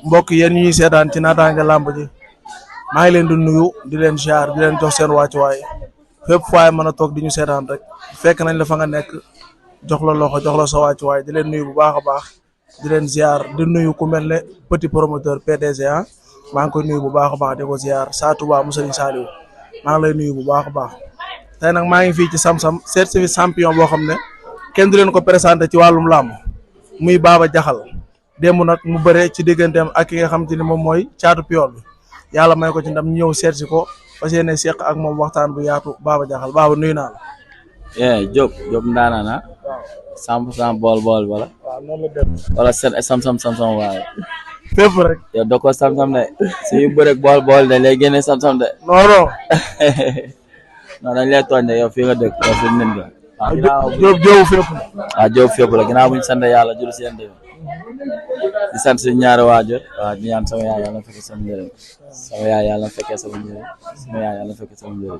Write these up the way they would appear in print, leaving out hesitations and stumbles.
mbokk yéen ñuy seetaan ci naataange làmb ji maa ngi leen di nuyu di leen ziar di leen jox seen wàccuwaay fépp fooy mën a toog di ñu seetaan rek fekk nañ la fa nga nekk jox la loxo jox la sa wàccuwaay di leen nuyu bu baax a baax di leen ziar di nuyu ku mel ne petit promoteur PDG maa ngi koy nuyu bu baax a baax di ko ziar Sa Touba mu Serigne Saliou maa ngi lay nuyu bu baax a baax tey nag maa ngi fii ci Sam-Sam seet si champion boo xam ne kenn du leen ko présenté ci wàllum làmb muy Baba Diakhal démb nag mu bëre ci digganteem ak ki nga xam te ni moom mooy Caatu Piol bi yàlla may ko ci ndam ñu ñëw seet si ko fas yéene seq ak moom waxtaan bu yaatu Baba Diakhal Baba nuyu naa la. Diop ndaanaan ah. waaw 100% bool wala. waaw noonu la dem. wala Sam-Sam waaye. fépp rek. yow doo ko Sam-Sam de suñu bëreeg bool de lay génne Sam-Sam de. non. non dañ lay tooñ de yow fii nga dëkk yow fi mu ne Diop fépp. Diop fépp la ginnaaw bu ñu sant yàlla jur si yéen di sant si ñaari waajur waaw di ñaan sama yaay yàlla fekkee sama njëriñ sama yaay yàlla fekkee sama njëriñ sama yaay yàlla fekkee sama njëriñ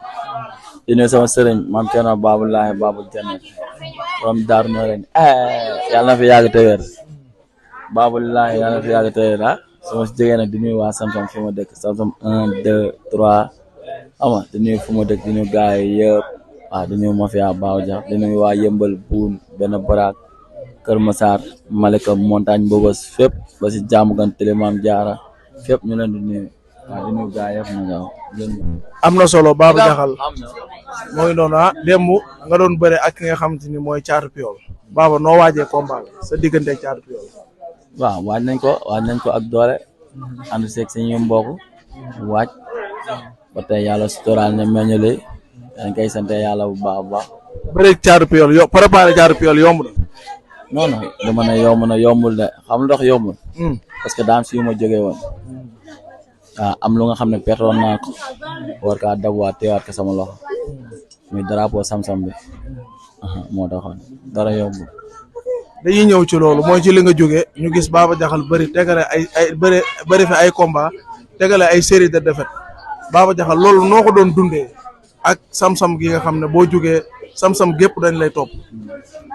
di nuyu sama sëriñ maam Thierno Babou Laye Babou Jannet borom daaru noo leen yàlla na fi yàgg te wér Babou Laye yàlla na fi yàgg te wér sama si jógee nag di nuyu waa Sam-Sam fi ma dëkk Sam-Sam 1 2 3 ama di nuyu fu ma dëkk di nuyu gaay yëpp waaw di nuyu mafia Babou Dia di nuyu waa Yëmbal Buun benn baraak Kër Massar Malika montagne Mbobos fépp ba si jaamu gan Télémam Jaara fépp ñu leen di nuyu waaw di nuyu gaay yëpp na gaaw am na solo Baba Diakhal mooy noonu démb nga doon bëre ak ki nga xamante ni mooy Caatu Piol Baba noo waajee combat sa diggante ak Caatu Piol. waaw waaj nañ ko ak doole ànd seeg suñu mbokk waaj ba tey yàlla sutural ne meññale dañ koy sant yàlla bu baax a baax. bëre Caatu Piol préparé Caatu Piol yomb na. non dama ne yombul de xam ndox yombul. parce que daam si yu ma jógee woon. waaw am lu nga xam ne pertoon naa ko war kaa dabuwaat teewaat ko sama loxo muy drapeau Sam-Sam bi moo taxoon dara yombul. dañuy ñëw ci loolu mooy ci li nga jógee ñu gis Baba Diakhal bëri tegale ay bëri fi ay combat tegale ay série de défaite Baba Diakhal loolu noo ko doon dundee ak Sam-Sam gi nga xam ne boo jógee Sam-Sam gépp dañ lay topp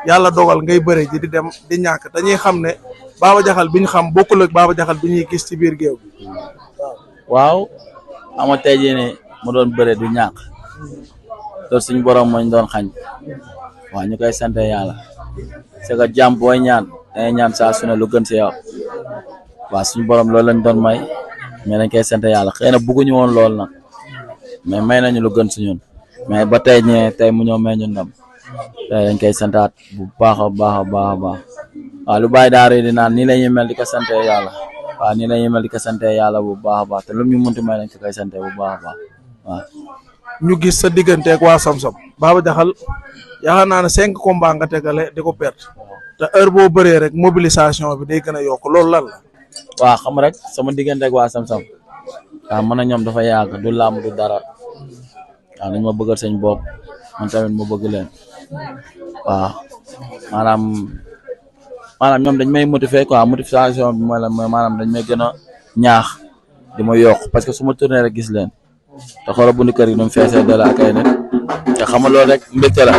yàlla dogal ngay bëre ji di dem di ñàkk dañuy xam ne Baba Diakhal bi ñu xam bokkul ak Baba Diakhal bi ñuy gis ci biir géew bi. waaw ama tey jii ne mu doon bëre du ñàkk loolu suñu borom mooñ doon xañ waaw ñu koy sant yàlla c'est que jàmm booy ñaan dangay ñaan saa su ne lu gën si yow waaw suñu borom loolu lañ doon may mais dañ koy sant yàlla xëy na bëgguñu woon loolu nag mais may nañu lu gën si ñun mais ba tey tey mu ñëw may ñu ndam tey dañ koy santaat bu baax a baax a baax a baax waaw lu bàyyi daara di naan nii la ñuy mel di ko sante yàlla waaw nii la ñuy mel di ko sante yàlla bu baax a baax te lu ñu mënti may nañ ko koy sante bu baax a baax waaw. ñu gis sa digganteeg waa Sam-Sam Baba Diakhal yaakaar naa ne 5 combats nga tegale di ko perte te heure boo bëree rek mobilisation bi day gën a yokk loolu lan la. waaw xam rek sama digganteeg waa Sam-Sam waaw man ak ñoom dafa yàgg du làmb du dara waaw dañ ma bëggal seen bopp man tamit ma bëgg leen waaw maanaam ñoom dañ may motiver quoi motivation bi mooy la maanaam dañ may gën a ñaax di ma yokk parce que su ma tourné rek gis leen te xoolal bu ni kër gi ñoom feesee dala ak ay nit te xam nga loolu rek mbégte la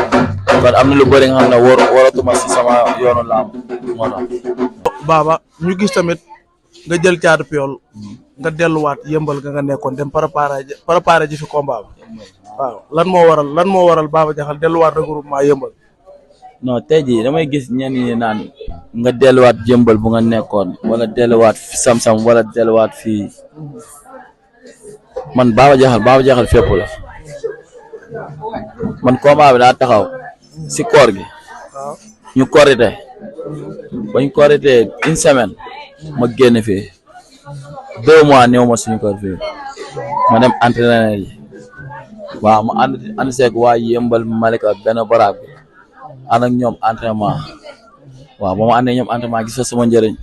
kon am na lu bëri nga xam ne waratuma si sama yoonu làmb moo tax. Baba ñu gis tamit nga jël Caatu Piol nga delluwaat yëmbal nga nekkoon dem préparé ji fi combat bi waaw lan moo waral Baba Diakhal delluwaat regroupement yëmbal. non tey jii damay gis ñenn ñi naan nga delluwaat yëmbal bu nga nekkoon wala delluwaat Sam-Sam wala delluwaat fii man Baba Diakhal fépp la man combat bi daa taxaw si koor gi ñu korite bañ korite une semaine ma génn fii 2 mois néew ma suñu kër fii ma dem entraîner yi waaw ma ànd seeg waa yëmbal Malika benn baraak bi ànd ak ñoom entraînement waaw ba ma àndee ñoom entraînement gis fa sama njëriñ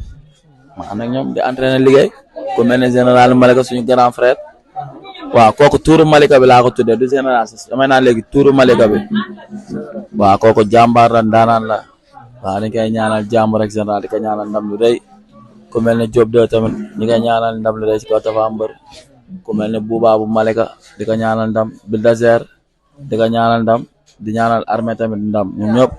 ma ànd ak ñoom di entraîner liggéey ku mel ne général Malika suñu grand frère waaw kooku tuuru Malika bi laa ko tuddee du général damay naan léegi tuuru Malika bi waaw kooku jàmbaar la ndaanaan la waaw dañ koy ñaanal jàmm rek général di ko ñaanal ndam lu rëy ku mel ne Diop 2 tamit ñi koy ñaanal ndam lu rëy si kaw Tafa Mbër ku mel ne Bouba bu Malika di ko ñaanal ndam Bulldozer di ko ñaanal ndam di ñaanal armée tamit ndam ñoom ñëpp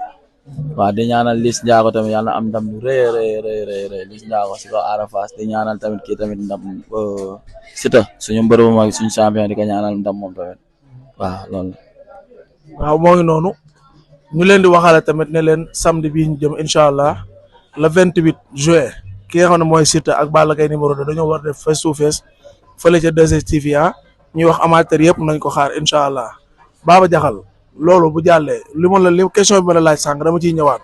waaw di ñaanal Liss Ndiago tamit yàlla na am ndam lu rëy Liss Ndiago si ko Ada Fass di ñaanal tamit kii tamit ndam Siteu suñu mbër bu mag suñu champion di ko ñaanal ndam moom tamit waaw loolu waaw moo ngi noonu ñu leen di waxaale tamit ne leen samedi bii ñu jëm incha allah le 28 juin ki nga xam ne mooy Siteu ak Balla Gaye numéro 2 dañoo war def face to face fële ca 2STV ñuy wax amateur yëpp nañ ko xaar incha allah Baba Diakhal loolu bu jàllee li question bi ma la laaj sànq dama ciy ñëwaat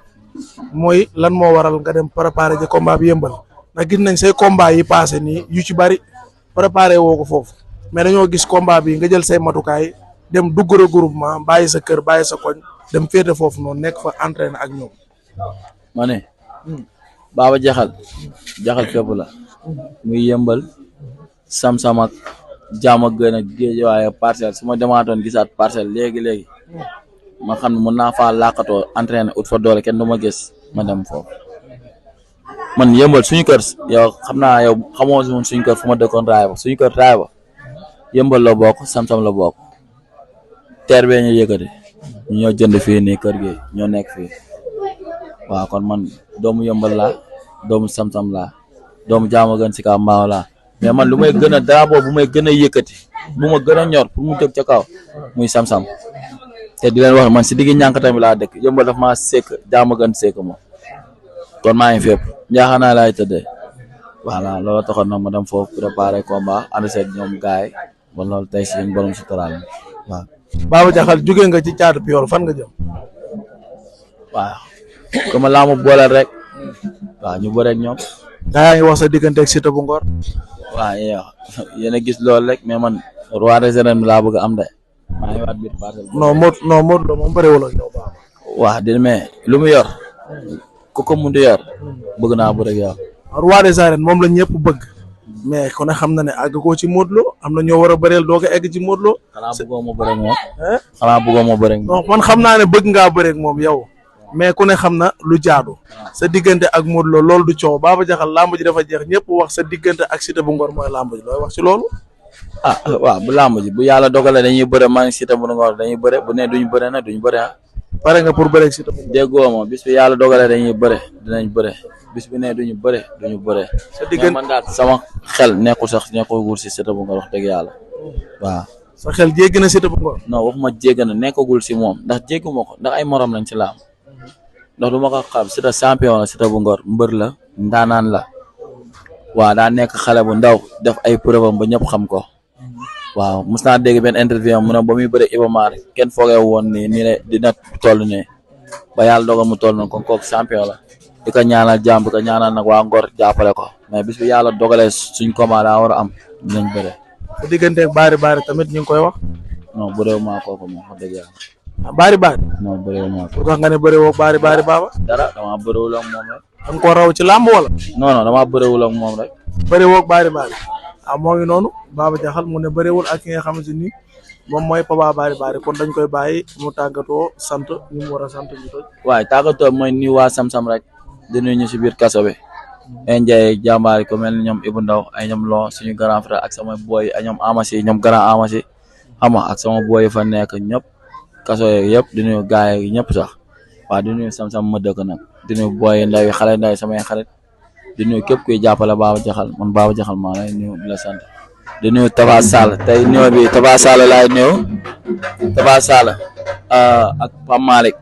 mooy lan moo waral nga dem préparer ji combat bi yëmbal ndax gis nañ say combat yi passé nii yu ci bari préparé woo ko foofu mais dañoo gis combat bi nga jël say matukaay dem dugg regroupement bàyyi sa kër bàyyi sa koñ dem féete foofu noonu nekk fa entraîné ak ñoom. ma ne Baba Diakhal fépp la muy yëmbal sam-sam ak jaam ak gën a géej waaye parcelle su ma demaatoon gisaat parcelle léegi ma xam ne mën naa faa làqatoo entraîné ut fa doole kenn du ma gis ma dem foofu man yëmbal suñu kër yow xam naa yow xamoo si woon suñu kër fu ma dëkkoon raay ba suñu kër raay ba yëmbal la bokk sam-sam la bokk teer bee ñu yëkkati ñu ñoo jënd fii nii kër gi ñoo nekk fii waaw kon man doomu yëmbal laa doomu sam-sam laa doomu jaama gën si kaw mbaaw laa mais man lu may gën a drapeau bu may gën a yëkkati bu ma gën a ñor pour mu jóg ca kaw muy sam-sam te di leen wax man si diggi ñànk tamit laa dëkk yëmbal daf maa sekk jaama gën sekk moom kon maa ngi fépp njaaxaanaay laay tëddee voilà loolu taxoon nag ma dem foofu préparer combat ànd seeg ñoom gaay ba loolu tey si yéen borom si toral waaw. Baba Diakhal jóge nga ci caatu piyool fan nga jëm. waaw comme laa ma booleel rek waaw ñu bëreeg ñoom. yaa ngi wax sa diggante ak Siteu bu Ngor. waaw yéen a gis loolu rek mais man roi des arènes laa bëgg a am de maa ngi waat biir parcelle. non Modou Lo moom bëriwul ak yow Baba. waaw di mais lu mu yor ku ko munti yor bëgg naa bëreeg yow. roi des arènes moom la ñëpp bëgg. mais kon xam na ne àgg koo ci Modou Lo am na ñoo war a bëreel doo ko egg ci Modou Lo. xanaa bëggoo ma bëreeg moom. xanaa bëggoo ma bëreeg moom. non man xam naa ne bëgg ngaa bëreeg moom yow. mais ku ne xam na lu jaadu. sa diggante ak Modou Lo loolu du coow Baba Diakhal lamb ji dafa jeex ñëpp wax sa diggante ak Siteu bu Ngor mooy lamb ji looy wax ci loolu. waaw bu lamb ji bu yàlla dogalee dañuy bëre maa ngi Siteu bu Ngor dañuy bëre bu ne duñu bëre nag duñu bëre pare nga pour bëreeg Siteu bu Ngor. déggoo ma bis bi yàlla dogalee dañuy bëre dinañ bëre bis bi ne duñu bëre duñu bëre. sa diggante man daal sama xel nekkul si Siteu bu Ngor wax dëgg yàlla waaw. sa xel jéggi na Siteu bu Ngor. non waxuma jéggi na nekkagul si moom ndax jéggi ma ko ndax ay morom lañ ci lamb ndax du ma ko xam Siteu champion la Siteu bu Ngor mbër la ndaanaan la waaw daa nekk xale bu ndaw def ay preuve am ba ñëpp xam ko waaw mos naa dégg benn interview mu ne ba muy bëre Iba Mar kenn foogee woon nii la dina toll ne ba yàlla dogal mu toll noonu kon kooku champion la di ko ñaanal jàmm di ko ñaanal nag waa Ngor jàppale ko mais bis bi yàlla dogalee suñ combat daa war a am dinañ bëre. sa diggante ak Bari tamit ñu ngi koy wax. non bëreewu maa kooku moom wax dëgg yàlla. Bari. non bëreewu maa ko. lu tax nga ne bëreewoo Bari Baba. dara damaa bëreewul ak moom rek. da nga koo raw ci làmb wala. non damaa bëreewul ak moom rek. bëreewoo ak Bari. moo ngi noonu Baba Diakhal mu ne bëreewul ak ki nga xamante ni moom mooy Papa Bari kon dañ koy bàyyi mu tàggatoo sant ñu mu war a sant ñu toj. waaye tàggatoo mooy ni waa Sam-Sam rek di nuyu ñu si biir kaso bi. Ndiaye jàmbaar ko mel ni ñoom Ibou Ndaw ay ñoom Lo suñu grand frère ak sama boy ay ñoom Amasi ñoom grand Amasi xam nga ak sama boy fa nekk ñëpp kaso yëpp di nuyu gaay yi ñëpp sax waaw di nuyu Sam-Sam ma dëkk nag di nuyu boy ndaw yi xale ndaw yi samay xarit di nuyu képp kuy jàppale Baba Diakhal man Baba Diakhal maa lay nuyu di la sant di nuyu Tafa Sall tey nuyu bi Tafa Sall laay nuyu Tafa Sall ak Pam Malick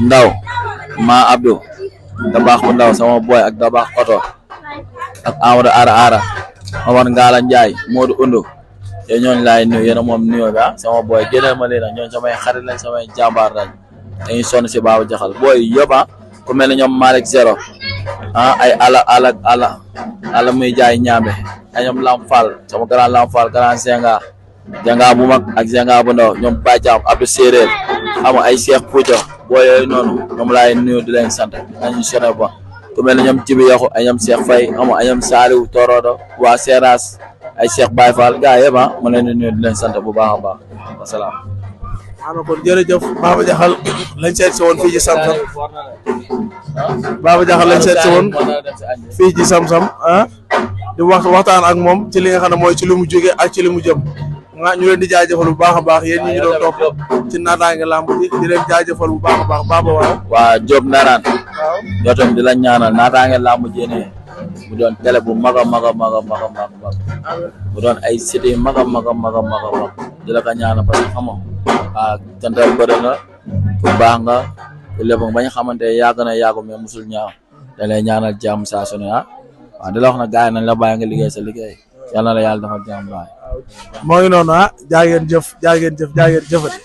Ndaw ma Abdou Dabax bu ndaw sama boy ak Dabax oto ak Amadou Ara Omar Ngala Ndiaye Modou Undu yooyu ñooñu laay nuyu yéen a moom nuyoo bi sama boy génneel ma leen ñooñu samay xarit lañ samay jàmbaar lañ dañuy sonn si Baba Diakhal boy yëpp ku mel ne ñoom Malick Zero ay ala muy jaay ñaambe ay ñoom Lam Fall sama grand Lam Fall grand Zenga bu mag ak Zenga bu ndaw ñoom Badiam Abdou Séeréer xam nga ay Cheikh Pouta boo yooyu noonu ñoom laay nuyu di leen sant nañu sone ba ku mel ne ñoom Jibi Yaxu ay ñoom Cheikh Faye xam nga ay ñoom Saliou Torodo waa Seras ay Cheikh Baye Fall gaa yëpp ma leen di nuyu di leen sant bu baax a baax wasalaam. waaw kon jërëjëf Baba Diakhal lañ seet si woon fii ci Sam-Sam Baba Diakhal lañ seet si woon fii ci Sam-Sam di waxtaan ak moom ci li nga xam ne mooy ci li mu jóge ak ci li mu jëm ñu leen di jaajëfal bu baax a baax yéen ñi ñu doon topp ci naataange làmb ji di leen jaajëfal bu baax a baax Baba waaw. waa Diop Ndaraan. waaw yow tam di la ñaanal naataange làmb ji ne mu doon télé bu mag a mag a mag a mag a mag mu doon ay cité mag a mag a mag a mag a mag di la ko ñaanal parce que xam nga ah jantal bëri nga ku baax nga ku lépp nga bañ a xamante yàgg na yàggu mais musul ñaaw da lay ñaanal jàmm saa su ne ah waaw di la wax na gars yi nañ la bàyyi nga liggéey sa liggéey yàlla na la yàlla dafa jàmm baay. moo ngi noonu jaa ngeen jëf jaa ngeen jëf jaa ngeen jëfati